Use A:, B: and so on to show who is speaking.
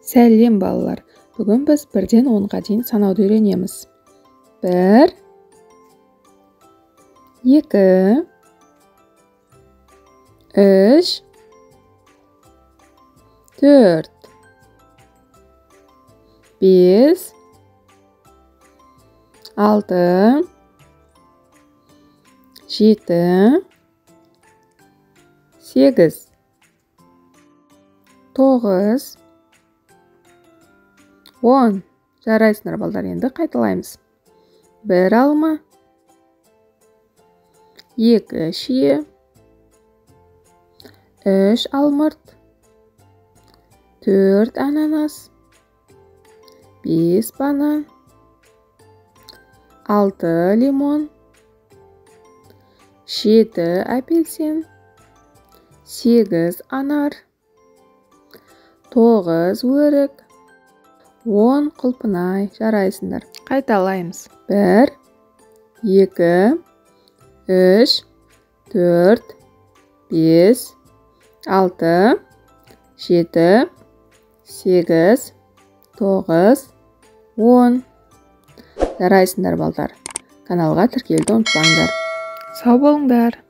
A: Сәлем, балалар! Бүгін біз 1-ден 10-ға дейін санауды үйренеміз. 1, 2, 3, 4, 5, 6, 7, 8, 9, 10. Жарайсыңдар, балдар, енді қайталаймыз. 1 алма, 2 шие, 3 алмұрт, 4 ананас, 5 банан, 6 лимон, 7 апельсин, 8 анар, 9 өрік, 10 құлпынай. Жарайсыңдар. Қайталаймыз. 1, 2, 3, 4, 5, 6, 7, 8, 9, 10. Жарайсыңдар, балдар. Каналға тіркелуді ұмытпаңдар. Сау болыңдар.